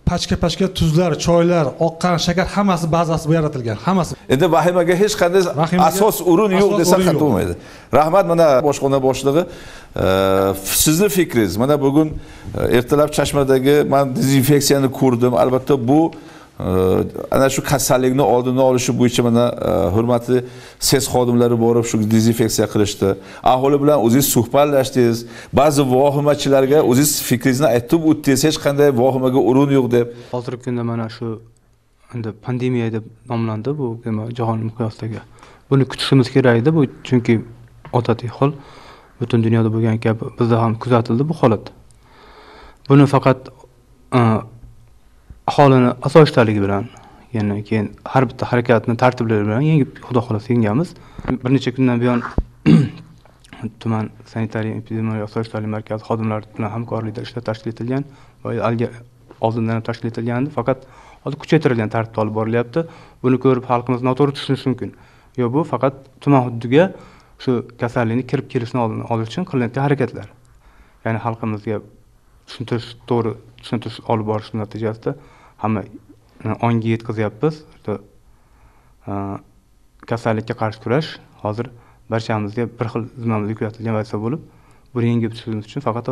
pachka-pachka tuzlar, choylar, oqqan, shakar hammasi bazasi bu yaratilgan, hammasi. Endi vahimaga hech qanday asos o'rin yo'q desa xato bo'lmaydi. Rahmat, mana boshxona boshlig'i, sizni fikringiz. Mana bugun ertalab Chashmadagi men dezinfeksiyani ko'rdim. Albatta bu ana shu kasallikni oldini olishi bo'yicha mana hurmatli SES xodimlari borib shu dezinfeksiya qilishdi. Aholi bilan o'zingiz suhbatlashdingiz. Ba'zi vahimachilarga o'zingiz fikringizni aytib o'tdingiz, hech qanday vahimaga o'rin yo'q deb. Hozirgi kunda mana shu endi pandemiya deb nomlandi bu jahon miqyosidagi. Buni kutishimiz kerak edi, bu chunki odatiy hol butun dunyoda bo'lgan kabi bizda ham kuzatildi bu holat. Buni faqat aholini osoyishtaligi bilan, ya'ni keyin har bitta harakatni tartiblari bilan yengib, xudo xohlasa yengamiz. Bir necha kundan buyon tuman sanitariya epidemiologiya osoyishtalik markazi xodimlari bilan hamkorlikda ishlar tashkil etilgan va oldindan ham tashkil etilgandi, faqat hozir kuchaytirilgan tartibda olib borilyapti. Buni ko'rib xalqimiz noto'g'ri tushunishi mumkin. Yo'q, bu faqat tuman hududiga shu kasallikni kirib kelishini oldini olish uchun qilinayotgan harakatlar. Ya'ni xalqimizga tushuntirish, to'g'ri tushuntirish olib borish natijasida hamma onga yetkazyapmiz. Kasallikka qarshi kurash hozir barchamizga bir xil zimmamizga yuklatilgan vazifa bo'lib, buni yengib chiqishimiz uchun faqat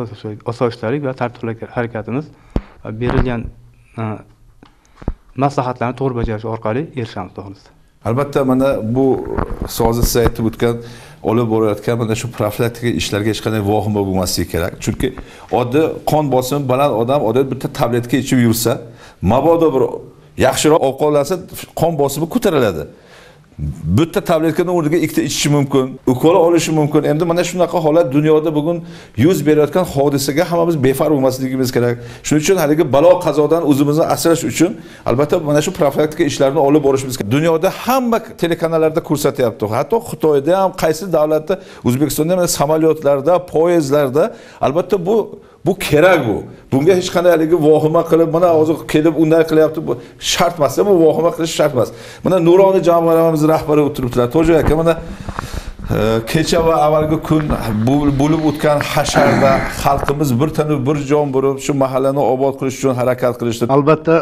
osoyishtalik va tartibli harakatimiz va berilgan maslahatlarni to'g'ri bajarish orqali erishamiz, to'g'risi. Albatta, mana bu hozir siz aytib o'tgan, olib borayotgan mana shu profilaktika ishlarga hech qanday vahima bo'lmasligi kerak. Chunki oddiy qon bosimi baland odam odatda bitta tabletka ichib yursa, mabodo bir yaxshiroq ovqatlansa, qon bosimi ko'tariladi. Bitta tabletkani o'rniga ikkita ichishi mumkin, ukol olishi mumkin. Endi mana shunaqa holat dunyoda bugun yuz berayotgan hodisaga hammamiz befarq bo'lmasligimiz kerak. Shuning uchun haligi balo qazodan o'zimizni asrash uchun albatta mana shu profilaktika ishlarini olib borishimiz kerak. Dunyoda hamma telekanallarda ko'rsatyapti. Hatto Xitoyda ham, qaysi davlatda, O'zbekistonda ham samolyotlarda, poyezdlarda albatta bu kerak bu. Bunga hech qanday haligi vahima qilib, mana hozir kelib unday qilyapti, bu shart emas, bu vahima qilish shart emas. Mana Nuroni jamg'armamiz rahbari o'tiribdilar. To'ja aka, mana kecha va avvalgi kun bo'lib o'tgan hasharda xalqimiz bir tanu bir jon bo'lib shu mahallani obod qilish uchun harakat qilishdi. Albatta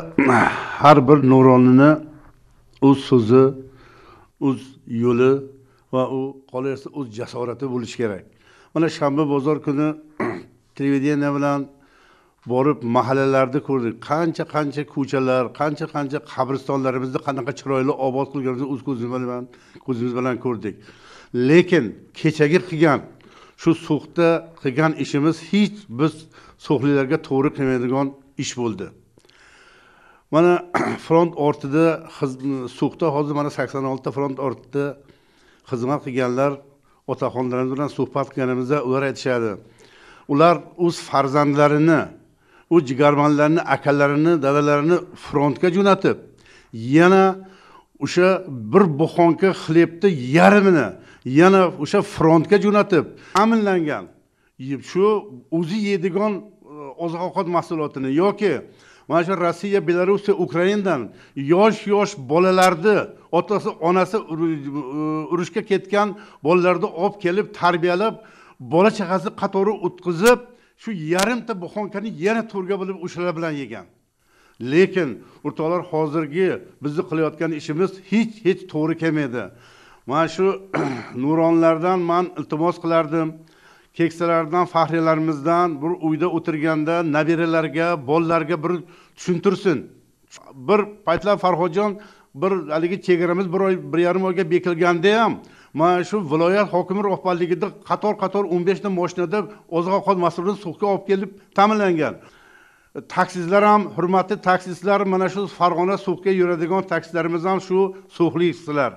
har bir nuronini o'z so'zi, o'z yo'li va u qolaversa o'z jasorati bo'lishi kerak. Mana shanba bozor kuni televideniya bilan Borib mahallalarda ko'rdik. Qancha-qancha ko'chalar, qancha-qancha qabristonlarimizni qanaqa chiroyli obod qilganimizni o'z ko'zimiz bilan ko'rdik. Lekin kechagi qilgan shu So'xda qilgan ishimiz hech biz so'xliklarga to'g'ri kelmaydigan ish bo'ldi. Mana front ortida So'xda hozir mana 86 ta front ortida xizmat qilganlar otaxonlarimiz bilan suhbat qilganimizda ular aytishadi. Ular o'z farzandlarini, o'z jigarbanlarini, akalarini, dadalarini frontga jo'natib, yana o'sha bir buxonka xlebni yarmini yana o'sha frontga jo'natib ta'minlangan shu o'zi yeydigan oziq-ovqat mahsulotini yoki mana shu Rossiya, Belarus, Ukrainadan yosh-yosh bolalarni otasi, onasi urushga ketgan bolalarni olib kelib tarbiyalab, bola chaqasi qatori o'tkazib, shu yarimta buxonkani yana to'rga bo'lib o'shalar bilan yegan. Lekin o'rtoqlar, hozirgi bizni qilayotgan ishimiz hech to'g'ri kelmaydi. Mana shu nuronlardan men iltimos qilardim. Keksalardan, faxriylarimizdan bir uyda o'tirganda nabiralarga, bolalarga bir tushuntirsin. Bir paytlar Farhodjon bir haligi chegaramiz bir oy, 1,5 oyga bekilganda ham mana shu viloyat hokimi rahbarligida qator-qator 15 ta mashinada oziq-ovqat mahsulotini So'xga olib kelib ta'minlangan. Taksistlar ham, hurmatli taksistlar, mana shu Farg'ona So'xga yuradigan taksistlarimiz ham shu so'xliksizlar.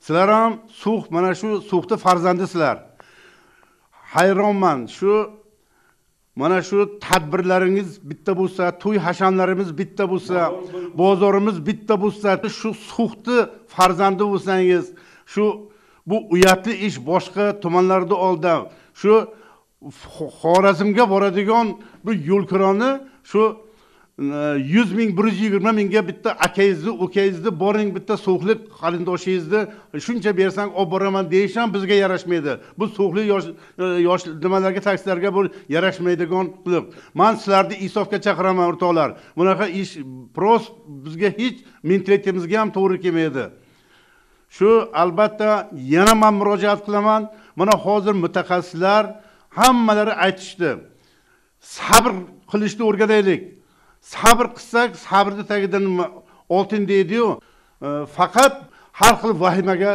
Sizlar ham So'x, mana shu So'xda farzandisizlar. Hayronman, shu mana shu tadbirlaringiz bitta bo'lsa, to'y hashamlarimiz bitta bo'lsa, bozorimiz bitta bo'lsa, shu So'xni farzandi bo'lsangiz, shu bu uyatli ish boshqa tumanlarda oldi. Shu Xorazmga boradigan bu yo'lkironi shu 100 ming, 120 mingga bitta akangizni, ukangizni boring bitta so'xlik qarindoshingizni shuncha bersang olib boraman deyish ham bizga yarashmaydi. Bu so'xlik yosh nimalarga, taksilarga bu yarashmaydigan qilib. Men sizlarni insofga chaqiraman o'rtoqlar. Bunaqa ish prost bizga hech mentalitetimizga ham to'g'ri kelmaydi. Shu albatta yana men murojaat qilaman. Mana hozir mutaxassislar hammalari aytishdi. Sabr qilishni o'rganaylik. Sabr qilsak, sabrni tagidan oltin deydi-yu. Faqat har xil vahimaga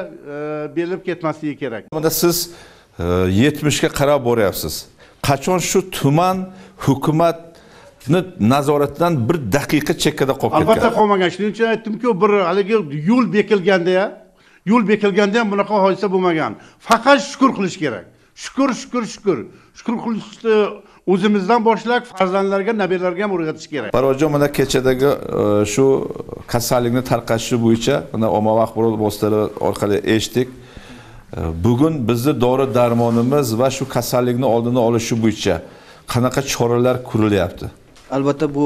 berilib ketmasligi kerak. Mana siz 70 ga qarab boryapsiz. Qachon shu tuman hukumatni nazoratidan bir daqiqa chekkada qolib ketgan? Albatta qolmagan. Shuning uchun aytdimki, bir haligi yo'l bekilganda, yo'l bekilganda ham bunaqa hodisa bo'lmagan. Faqat shukr qilish kerak. Shukr, shukr, shukr. Shukr qilishni o'zimizdan boshlab farzandlarga, nabiralarga ham o'rgatish kerak. Farhodjon, mana kechadagi shu kasallikni tarqatishi bo'yicha mana ommaviy axborot vositalari orqali eshitdik. Bugun bizni dori darmonimiz va shu kasallikni oldini olish bo'yicha qanaqa choralar ko'rilyapti? Albatta bu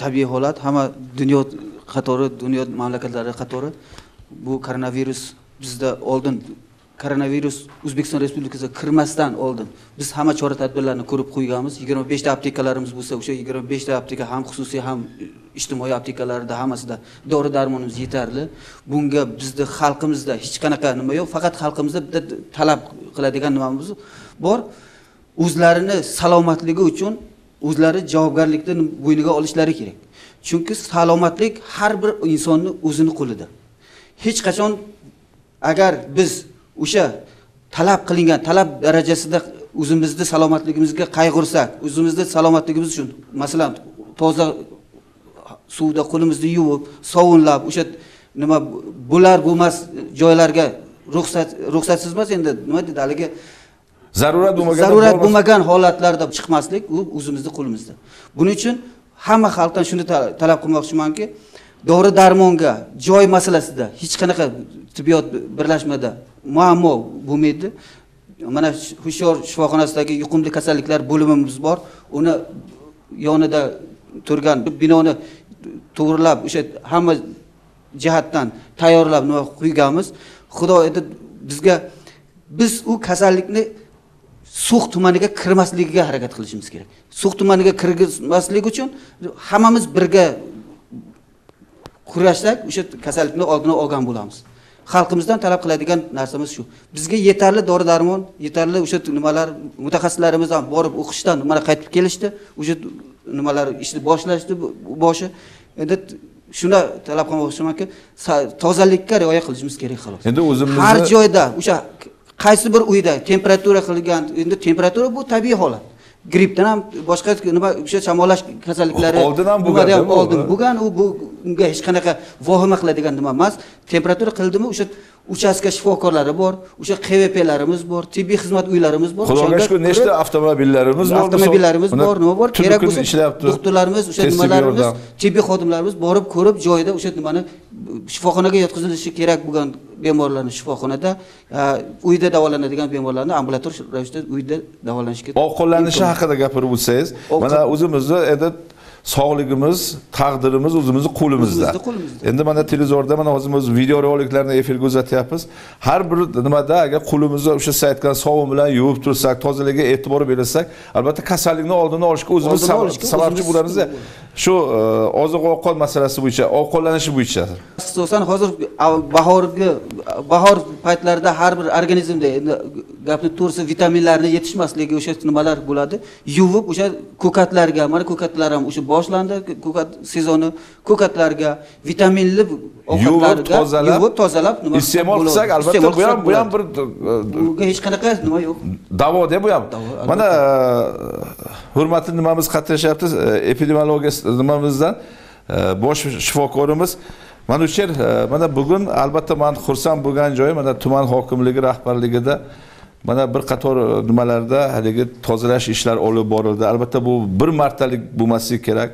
tabiiy holat, hamma dunyo qatori, dunyo mamlakatlari qatori bu koronavirus bizda oldin koronavirus O'zbekiston Respublikasiga kirmasdan oldin biz hamma chora tadbirlarni ko'rib qo'yganmiz. 25 ta aptekalarimiz bo'lsa, o'sha 25 ta apteka ham xususiy ham ijtimoiy aptekalarda hammasida dori darmonimiz yetarli. Bunga bizni xalqimizda hech qanaqa nima yo'q, faqat xalqimizda bitta talab qiladigan nimamiz bor. O'zlarini salomatligi uchun o'zlari javobgarlikni bo'yniga olishlari kerak. Chunki salomatlik har bir insonning o'zini qo'lida. Hech qachon agar biz o'sha talab qilingan talab darajasida o'zimizni salomatligimizga qayg'ursak, o'zimizni salomatligimiz uchun masalan toza suvda qo'limizni yuvib, sovunlab, o'sha nima bo'lar bo'lmas joylarga ruxsatsiz emas, endi nima deydi haligi zarurat bo'lmagan holatlarda chiqmaslik u o'zimizni qo'limizda. Buning uchun hamma xalqdan shuni talab qilmoqchimanki, dori darmonga joy masalasida hech qanaqa tibbiyot birlashmada muammo bo'lmaydi. Mana Hushyor shifoxonasidagi yuqumli kasalliklar bo'limimiz bor. Uni yonida turgan binoni to'g'rilab, o'sha hamma jihatdan tayyorlab nima qo'yganmiz. Xudo endi bizga biz u kasallikni So'x tumaniga kirmasligiga harakat qilishimiz kerak. So'x tumaniga kirgizmaslik uchun hammamiz birga kurashsak, o'sha kasallikni oldini olgan bo'lamiz. Xalqimizdan talab qiladigan narsamiz shu. Bizga yetarli dori-darmon, yetarli o'sha nimalar, mutaxassislarimiz ham borib o'qishdan mana qaytib kelishdi. O'sha nimalar ishni boshlashdi boshi. Endi shuni talab qilmoqchimanki, tozalikka rioya qilishimiz kerak xolos. Endi o'zimizni har joyda o'sha qaysi bir uyda temperatura qilgan, endi temperatura bu tabiiy holat. Grippdan ham boshqa nima o'sha shamollash kasalliklari oldin ham bo'lgan, oldin bo'lgan, u bunga hech qanaqa vahima qiladigan nima emas. Temperatura qildimi o'sha uchastka shifokorlari bor, o'sha QVPlarimiz bor, tibbiy xizmat uylarimiz bor. Xudoga shukr, nechta avtomobillarimiz bor, avtomobillarimiz bor, nima bor, kerak bo'lsa doktorlarimiz, o'sha nimalarimiz, tibbiy xodimlarimiz borib ko'rib joyida o'sha nimani shifoxonaga yotqizilishi kerak bo'lgan bemorlarni shifoxonada, uyda davolanadigan bemorlarni ambulator ravishda uyda davolanishga. Ovqatlanishi haqida gapirib o'tsangiz, mana o'zimizni endi sog'ligimiz, taqdirimiz o'zimizni qo'limizda. Endi mana televizorda mana o'zimiz video roliklarni efirga uzatyapmiz. Har bir nimada agar qo'limizni o'sha siz aytgan sovun bilan yuvib tursak, tozaligiga e'tibor bersak, albatta kasallikni oldini olishga o'zimiz sababchi bo'lamiz. Shu oziq-ovqat masalasi bo'yicha, ovqatlanishi bo'yicha. Asosan hozir bahor paytlarida har bir organizmda endi gapni to'g'risi vitaminlarni yetishmasligi o'sha nimalar bo'ladi. Yuvib o'sha ko'katlarga, mana ko'katlar ham o'sha boshlandi, ko'kat sezoni, ko'katlarga vitaminli ovqatlarga yuvib tozalab nima iste'mol qilsak, albatta bu ham bir bunga hech qanaqa nima yo'q. Davo deb bu ham. Mana hurmatli nimamiz qatnashyapti, epidemiologiya nimamizdan bosh shifokorimiz Manucher. Mana bugun albatta men xursand bo'lgan joyim mana tuman hokimligi rahbarligida mana bir qator nimalarda haligi tozalash ishlari olib borildi. Albatta bu bir martalik bo'lmasligi kerak.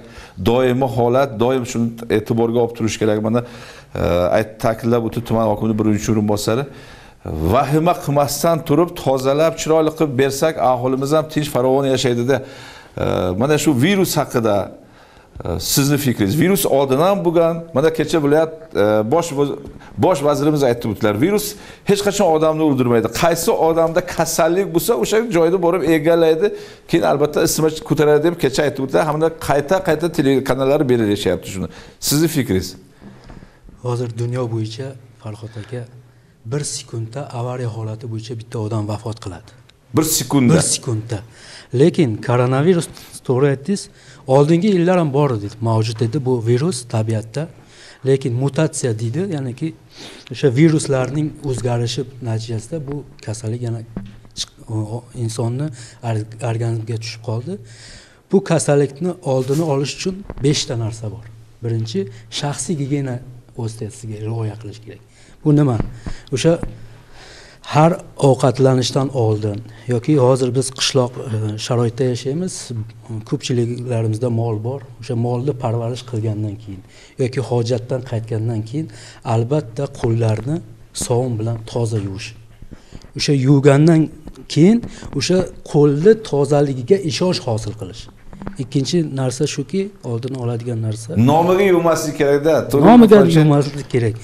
Doimiy holat, doim shuni e'tiborga olib turish kerak. Mana ta'kidlab o'tdi tuman hokimining birinchi o'rinbosari. Vahima qilmasdan turib tozalab, chiroyli qilib bersak, aholimiz ham tinch, farovon yashaydi-da. Mana shu virus haqida sizni fikringiz. Virus oldin ham bo'lgan. Mana kecha viloyat bosh vazirimiz aytib o'tdilar. Virus hech qachon odamni o'ldirmaydi. Qaysi odamda kasallik bo'lsa, o'sha joyda borib egallaydi. Keyin albatta isitma ko'taradi deb kecha aytib o'tdilar. Hamda qayta-qayta telekanallar berilishyapti shuni. Sizni fikringiz? Hozir dunyo bo'yicha Farhod aka 1 sekundda avariya holati bo'yicha bitta odam vafot qiladi. 1 sekundda. 1 sekundda. Lekin koronavirus to'g'ri aytdingiz, oldingi yillar ham bor edi, mavjud edi bu virus tabiatda. Lekin mutatsiya deydi, ya'niki o'sha viruslarning o'zgarishi natijasida bu kasallik yana insonni organizmiga tushib qoldi. Bu kasallikni oldini olish uchun 5 ta narsa bor. Birinchi, shaxsiy gigiyena vositasiga rioya qilish kerak. Bu nima? O'sha har ovqatlanishdan oldin yoki hozir biz qishloq sharoitda yashaymiz, ko'pchiliklarimizda mol bor. O'sha molni parvarish qilgandan keyin yoki hojatdan qaytgandan keyin albatta qo'llarni sovun bilan toza yuvish. O'sha yuvgandan keyin o'sha qo'lni tozaligiga ishonch hosil qilish. Ikkinchi narsa shuki, oldini oladigan narsa. Nomiga yuvmaslik kerak-da. Nomiga yuvmaslik kerak.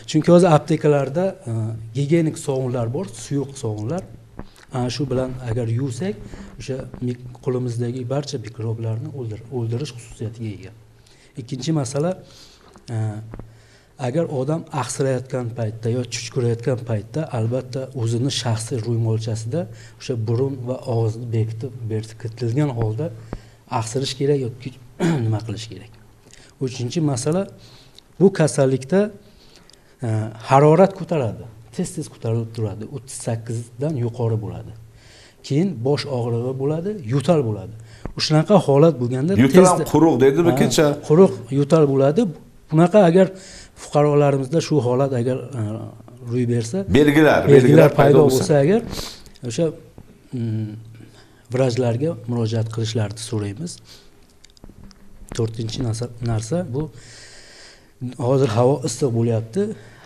Chunki hozir aptekalarda gigiyenik sovunlar bor, suyuq sovunlar. Ana shu bilan agar yuvsak, o'sha qo'limizdagi barcha mikroblarni o'ldirish xususiyatiga ega. Ikkinchi masala, agar odam axsirayotgan paytda yo chuchkurayotgan paytda albatta o'zini shaxsiy ro'molchasida o'sha burun va og'izni bekitib berkitilgan holda axsirish kerak yoki nima qilish kerak. Uchinchi masala, bu kasallikda harorat ko'taradi, tez-tez ko'tarilib turadi, 38 dan yuqori bo'ladi. Keyin bosh og'rig'i bo'ladi, yo'tal bo'ladi. Shunaqa holat bo'lganda yo'tal ham quruq deydimi kecha? Quruq yo'tal bo'ladi. Bunaqa agar fuqarolarimizda shu holat agar ro'y bersa, belgilar paydo bo'lsa agar o'sha vrachlarga murojaat qilishlarini so'raymiz. To'rtinchi narsa, bu hozir havo issiq bo'lyapti.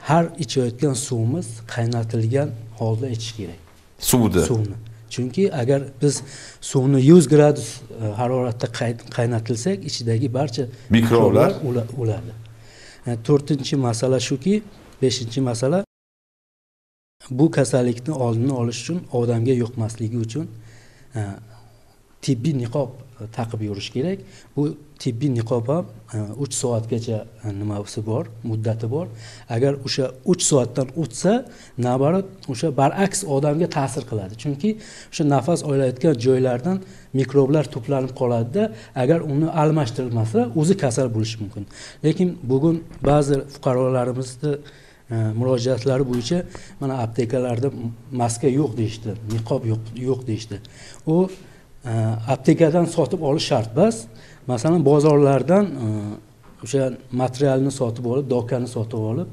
Har ichayotgan suvimiz qaynatilgan holda ichish kerak. Suvni. Chunki agar biz suvni 100 gradus haroratda qaynatilsak, ichidagi barcha mikroblar o'ladi. To'rtinchi masala shuki, beshinchi masala, bu kasallikni oldini olish uchun, odamga yuqmasligi uchun Tibbiy niqob taqib yurish kerak. Bu tibbiy niqob ham 3 soatgacha nimasi bor, muddati bor. Agar o'sha 3 soatdan o'tsa, nabarot o'sha baraks odamga ta'sir qiladi. Chunki o'sha nafas olayotgan joylardan mikroblar to'planib qoladida, agar uni almashtirilmasa, o'zi kasal bo'lishi mumkin. Lekin bugun ba'zi fuqarolarimizni murojaatlari bo'yicha mana aptekalarda maska yo'q deyishdi, niqob yo'q deyishdi. U aptekadan sotib olish shart emas. Masalan, bozorlardan o'sha materialni sotib olib, dokani sotib olib,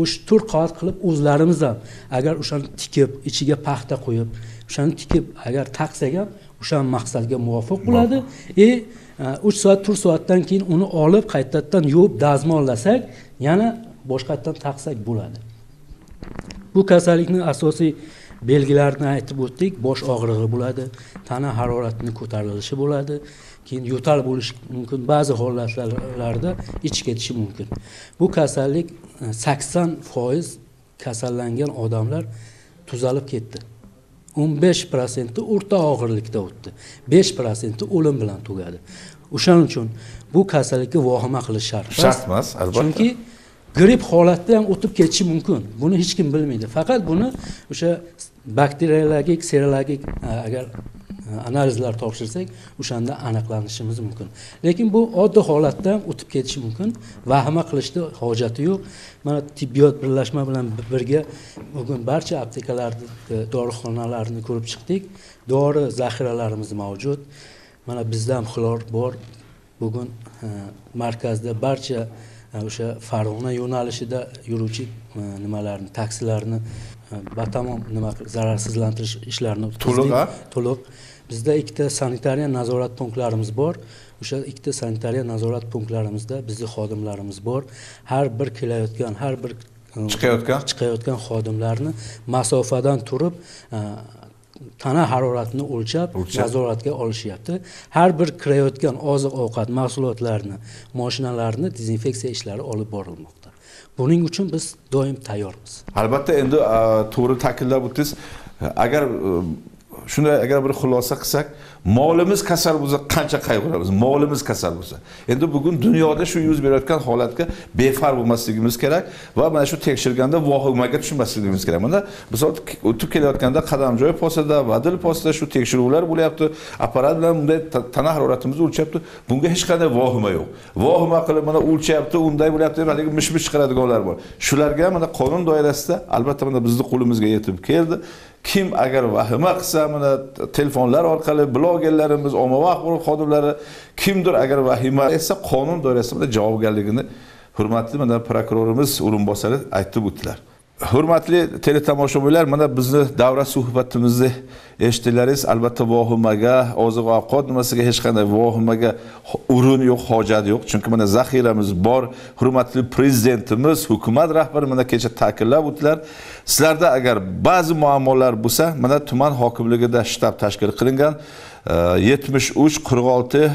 o'sha to'rt qavat qilib o'zlarimiz ham agar o'shani tikib, ichiga paxta qo'yib, o'shani tikib agar taqsak ham o'sha maqsadga muvofiq bo'ladi. 3 soat, 4 soatdan keyin uni olib qaytadan yuvib dazmollasak, yana boshqatdan taqsak bo'ladi. Bu kasallikning asosiy belgilarini aytib o'tdik. Bosh og'rig'i bo'ladi, tana haroratining ko'tarilishi bo'ladi, keyin yo'tal bo'lishi mumkin, ba'zi holatlarda ich ketishi mumkin. Bu kasallik 80% kasallangan odamlar tuzalib ketdi. 15% o'rta og'irlikda o'tdi. 5% o'lim bilan tugadi. O'shaning uchun bu kasallikka vahima qilish shart emas. Shart emas, albatta. Chunki grip holatda ham o'tib ketishi mumkin. Buni hech kim bilmaydi. Faqat buni o'sha bakteriologik, serologik agar analizlar topshirsak, o'shanda aniqlanishimiz mumkin. Lekin bu oddiy holatda ham o'tib ketishi mumkin. Vahima qilishni hojati yo'q. Mana tibbiyot birlashma bilan birga bugun barcha aptekalarni, dorixonalarni ko'rib chiqdik. Dori zaxiralarimiz mavjud. Mana bizda ham xlor bor. Bugun markazda barcha o'sha Farg'ona yo'nalishida yuruvchi nimalarni, taksilarni batamom nima zararsizlantirish ishlarini o'tkazdik. To'liq. Bizda ikkita sanitariya nazorat punktlarimiz bor. O'sha ikkita sanitariya nazorat punktlarimizda bizning xodimlarimiz bor. Har bir kelayotgan, har bir chiqayotgan xodimlarni masofadan turib tana haroratini o'lchab nazoratga olishyapti. Har bir kirayotgan oziq-ovqat mahsulotlarini, mashinalarni dezinfeksiya ishlari olib borilmoqda. Buning uchun biz doim tayyormiz. Albatta, endi to'g'ri ta'kidlab o'tdingiz. Agar shunday agar bir xulosa qilsak, molimiz kasal bo'lsa qancha qayg'uramiz, molimiz kasal bo'lsa. Endi bugun dunyoda shu yuz berayotgan holatga befarq bo'lmasligimiz kerak va mana shu tekshirganda vahimaga tushmasligimiz kerak. Mana misol o'tib kelayotganda Qadamjoy postida, Vadil postida shu tekshiruvlar bo'lyapti. Apparat bilan bunday tana haroratimizni o'lchabdi. Bunga hech qanday vahima yo'q. Vahima qilib mana o'lchabdi, unday bo'lyapti deb haligi mish-mish chiqaradiganlar bor. Shularga mana qonun doirasida albatta mana bizning qo'limizga yetib keldi. Kim agar vahima qilsa, mana telefonlar orqali blogerlarimiz, ommaviy axborot xodimlari kimdir agar vahima etsa, qonun doirasida javobgarligini hurmatli mana prokurorimiz o'rinbosari aytib o'tdilar. Hurmatli teletomoshabinlar, mana bizni davra suhbatimizni eshitdilaringiz. Albatta vahimaga, oziq-ovqat nimasiga hech qanday vahimaga o'rin yo'q, hojat yo'q. Chunki mana zaxiramiz bor. Hurmatli prezidentimiz, hukumat rahbari mana kecha ta'kidlab o'tdilar. Sizlarda agar ba'zi muammolar bo'lsa, mana tuman hokimligida shtab tashkil qilingan. 73 46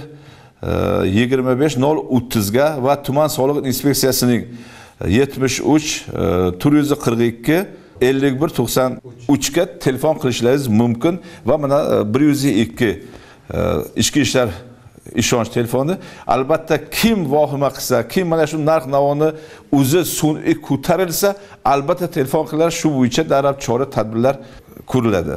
25 030 ga va tuman soliq inspeksiyasining 73 442 51 93 ga telefon qilishlaringiz mumkin va mana 102 ichki ishlar ishonch telefoni. Albatta kim vahima qilsa, kim mana shu narx navoni o'zi sun'iy ko'tarilsa, albatta telefon qilar, shu bo'yicha darhol chora tadbirlar ko'riladi.